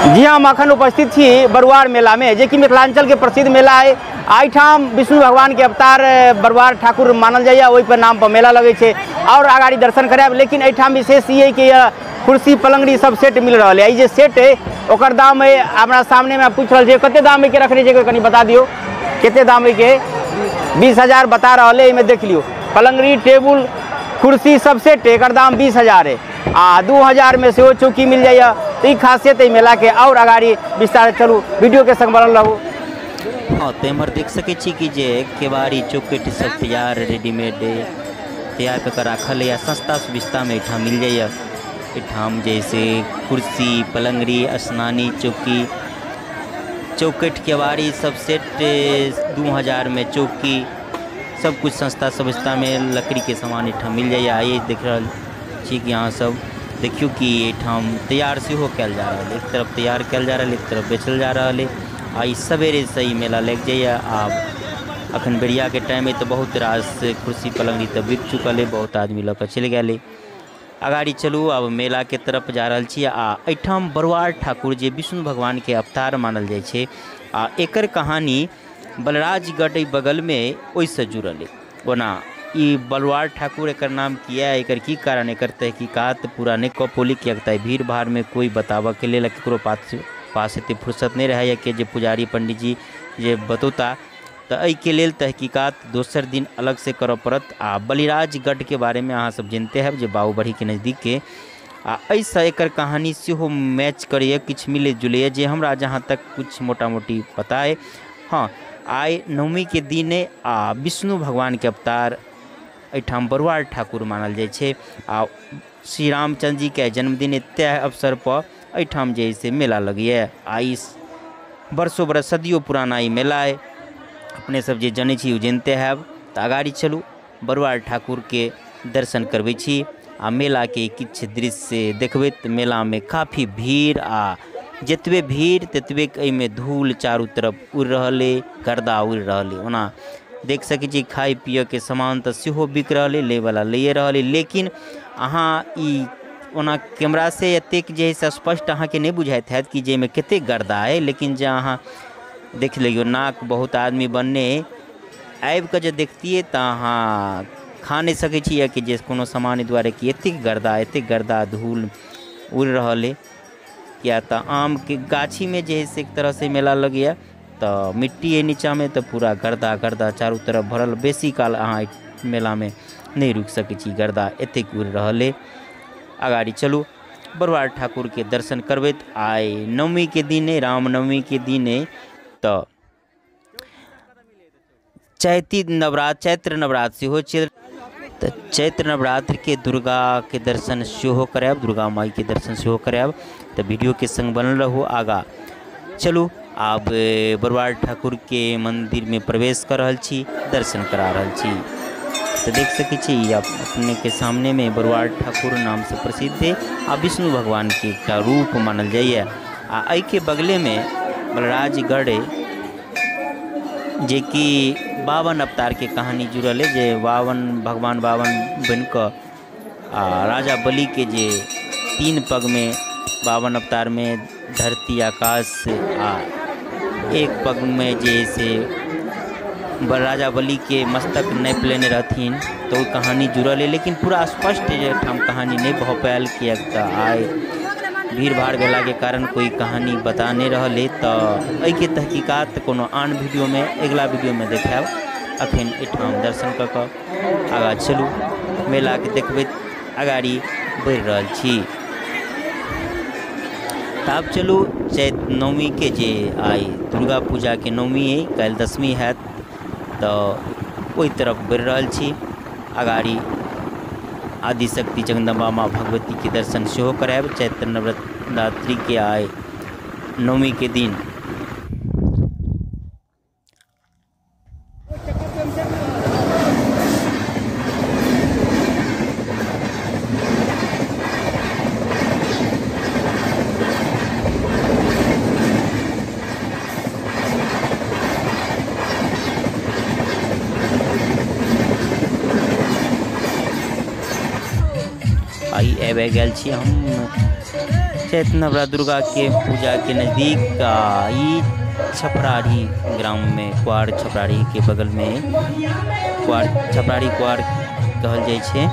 जी हम अखन उपस्थित छी बरुआर मेला में, जे कि मिथिलांचल के प्रसिद्ध मेला है। एहिठाम विष्णु भगवान के अवतार बरुआर ठाकुर मानल जाइए, ओहि पर नाम पर मेला लगे छै और अगाड़ी दर्शन करायब। लेकिन एहिठाम विशेष ई है कि कुर्सी पलंगड़ी सब सेट मिल रहा है। जे सेट है ओकर दाम है, हमरा सामने में पूछ रहा है कते दाम के रखने छै, कनी बता दियो कते दाम के। 20,000 बता रहा है। एहिमे देख लियो पलंगड़ी टेबुल कुर्सी सब सेट है, एकर दाम 20,000 है आ 2,000 में सेहो चौकी मिल जाइए। तो ई खासियत है मेला के। और अगाड़ी विस्तार चलू वीडियो के संग बनल रहू। हाँ तो एम्हर देख सकै छी कि जे केवाड़ी चौकट सब तैयार रेडीमेड तैयार कऽ के राखल है, सस्ता सुविस्ता में एहिठाम मिल जाइए। एहिठाम जैसे कुर्सी पलंगड़ी स्नानी चौकी चौकट केवाड़ी सब सेट 2,000 में चौकी सब कुछ सस्ता सुविस्ता में लकड़ी के सामान एहिठाम मिल जाइए। आइए देख रहल छी कि अहाँ सब देखियौ कि एहिठाम तैयार सेहो कयल जा रहल, एक तरफ तैयार कयल जा रहल, एक तरफ बेचल जा रहल है। आ ई सवेरेसँ ई मेला लागि जाइए। आब अखन बेरियाके टाइम है तो बहुत रास कुर्सी पलंगड़ी तऽ बिक चुकल है, बहुत आदमी लऽ कऽ चलि गेल है। अगाड़ी चलू, आब मेला के तरफ जा रहल छी। आ एहिठाम बरुआर ठाकुर जे विष्णु भगवान के अवतार मानल जाइ छै, आ एकर कहानी बलराजगढ़ बगलमे ओहिसँ जुड़ल है। ओना ई बरुआर ठाकुर एकर नाम किया, एकर की कारण, एकर तहकीकात पूरा नहीं कऽ पौली, किएक तऽ भीड़ भाड़मे कोई बताबऽके लेल ककरो पास एते फुर्सत नहीं रहैए कि जे पुजारी पंडीजी जे बतौता, तऽ एहिके लेल तहकीकात दोसर दिन अलग से करऽ पड़त। आ बलिराजगढ़ के बारेमे अहाँ सब जानते हैब जे बाबूबढ़ीके नज़दीकके, आ एहिसँ एकर कहानी सेहो मैच करैए, किछु मिलै जुलैए जे हमरा जहाँ तक कुछ मोटा मोटी पता है। हाँ, आइ नवमी के दिन है आ विष्णु भगवान के अवतार एहिठाम बरुआर ठाकुर मानल जाइ छै। आ श्री रामचंद्र जी के जन्मदिन तय अवसर पर एहिठाम जे से मेला लगैए। आ ई बरसों बरस सदियों पुराना ई मेला है, अपने सब जे जनै छी ओ जानते हैब। तऽ अगाड़ी चलू, बरुआर ठाकुर के दर्शन करबै छी आ मेला के किछु दृश्य देखबै। तऽ मेला में काफ़ी भीड़, आ जतबे भीड़ ततबे एहिमे धूल चारू तरफ उड़ि रहल अइ, गर्दा उड़ि रहल अइ। ओना देख सकै छी खाय पियऽ के सामान तऽ सेहो बिक रहल अइ, लैवला लैए रहल अइ। लेकिन अहाँ ई ओना कैमरा से एतेक जे है से स्पष्ट अहाँके नहि बुझाइत हैत कि जाहिमे कतेक गर्दा अइ, लेकिन जे अहाँ देख लियौ नाक बहुत आदमी बनने आबिकऽ जे देखतियै तऽ अहाँ खा नहि सकै छी, या कि जे कोनो सामान दुआरे कि एतेक गर्दा धूल उड़ि रहल अइ। किया तऽ आमके गाछीमे जे है से एक तरहसँ मेला लगैए तऽ मिट्टी अइ नीचाँमे, तऽ पूरा गर्दा गर्दा चारू तरफ भरल। बेसी काल अहाँ मेलामे नहि रुकि सकै छी, गर्दा एतेक उड़ि रहल अइ। अगाड़ी चलू, बरुआर ठाकुरके दर्शन करबैत। आइ नवमीके दिन अइ, रामनवमीके दिन अइ, तऽ चैती नवरात्र चैत्र नवरात्र सेहो चलि, तऽ चैत्र नवरात्रके दुर्गाके दर्शन सेहो करायब, दुर्गा माइके दर्शन सेहो करायब। तऽ वीडियोके संग बनल रहू। आगाँ चलू, आब बरुआर ठाकुरके मंदिरमे प्रवेश कर रहल छी, दर्शन करा रहल छी। तऽ देख सकै छी अपने के सामने में बरुआर ठाकुर नाम से प्रसिद्ध है आ विष्णु भगवान के एकटा रूप मानल जाइए। आ एहिके बगलेमे बलराजगढ़ जे कि 52 अवतार के कहानी जुड़ल है, जे 52 भगवान 52 बनिकऽ आ राजा बलि के जे 3 पग में 52 अवतार में धरती आकाश आ एक पग में जे से राजा बलि के मस्तक नापि लेने रहथिन, तो कहानी जुड़ल है। लेकिन पूरा स्पष्ट जे ठाम कहानी नहीं भऽ पायल, किएक तऽ आइ भीड़ भाड़ भेलाके कारण कोई कहानी बता नहीं रहल है। तऽ एहिके तहकीकात कोनो आन वीडियोमे अगिला वीडियोमे देखायब। अखन एहिठाम दर्शन कऽ कऽ आगाँ चलू, मेलाके देखबैत अगाड़ी बढ़ि रहल छी। तऽ आब चलू चैत नवमी के जे आइ दुर्गा पूजा के नवमी अइ, काल्हि दशमी हैत, तऽ ओहि तरफ बढ़ि रहल छी। अगाड़ी आदिशक्ति जगदम्बा माँ भगवती के दर्शन सेहो करायब चैत्र नवरात्रि के आइ नवमी के दिन। आइ आबि गेल छी हम चैत नवरा दुर्गा के पूजा के नज़दीक ई छपराही ग्राम में क्वार छपराही के बगल में क्वार छपराही क्वार कहल जाइ छै।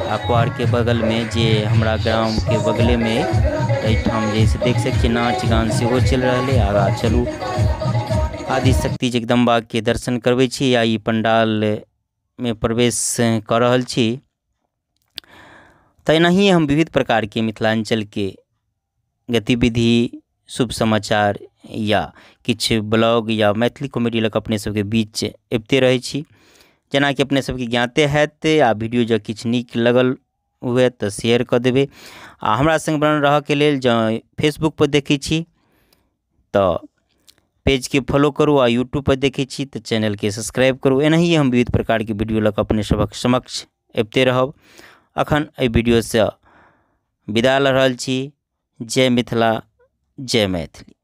आ क्वार के बगल में जे हमरा ग्राम के बगले में एहिठाम जे से देख सकै छियै नाच गान सेहो चलि रहल है। आगा चलू आदिशक्ति जगदम्बा के दर्शन करबै छी आ ई पंडाल में प्रवेश कऽ रहल छी। तहिना हम विविध प्रकार के मिथिलांचल के गतिविधि, शुभ समाचार या किछु ब्लॉग या मैथिली कॉमेडी लऽ कऽ अपने सबके बीच अबिते रहै छी। जेनाकि अपने सबके ज्ञाते हैत आ वीडियो जँ किछु नीक लगल हुए तऽ शेयर कऽ देबै। आ हमरा संग बनल रहऽके लेल जँ फेसबुक पर देखै छी तऽ पेजके फॉलो करू आ यूट्यूब पर देखै छी तऽ चैनलके सब्सक्राइब करू। एनाहिए हम विविध प्रकारके वीडियो लऽ कऽ अपने सभक समक्ष अबिते रहब। अखन एहि वीडियोसँ विदा लऽ रहल छी। जय मिथिला, जय मैथिली।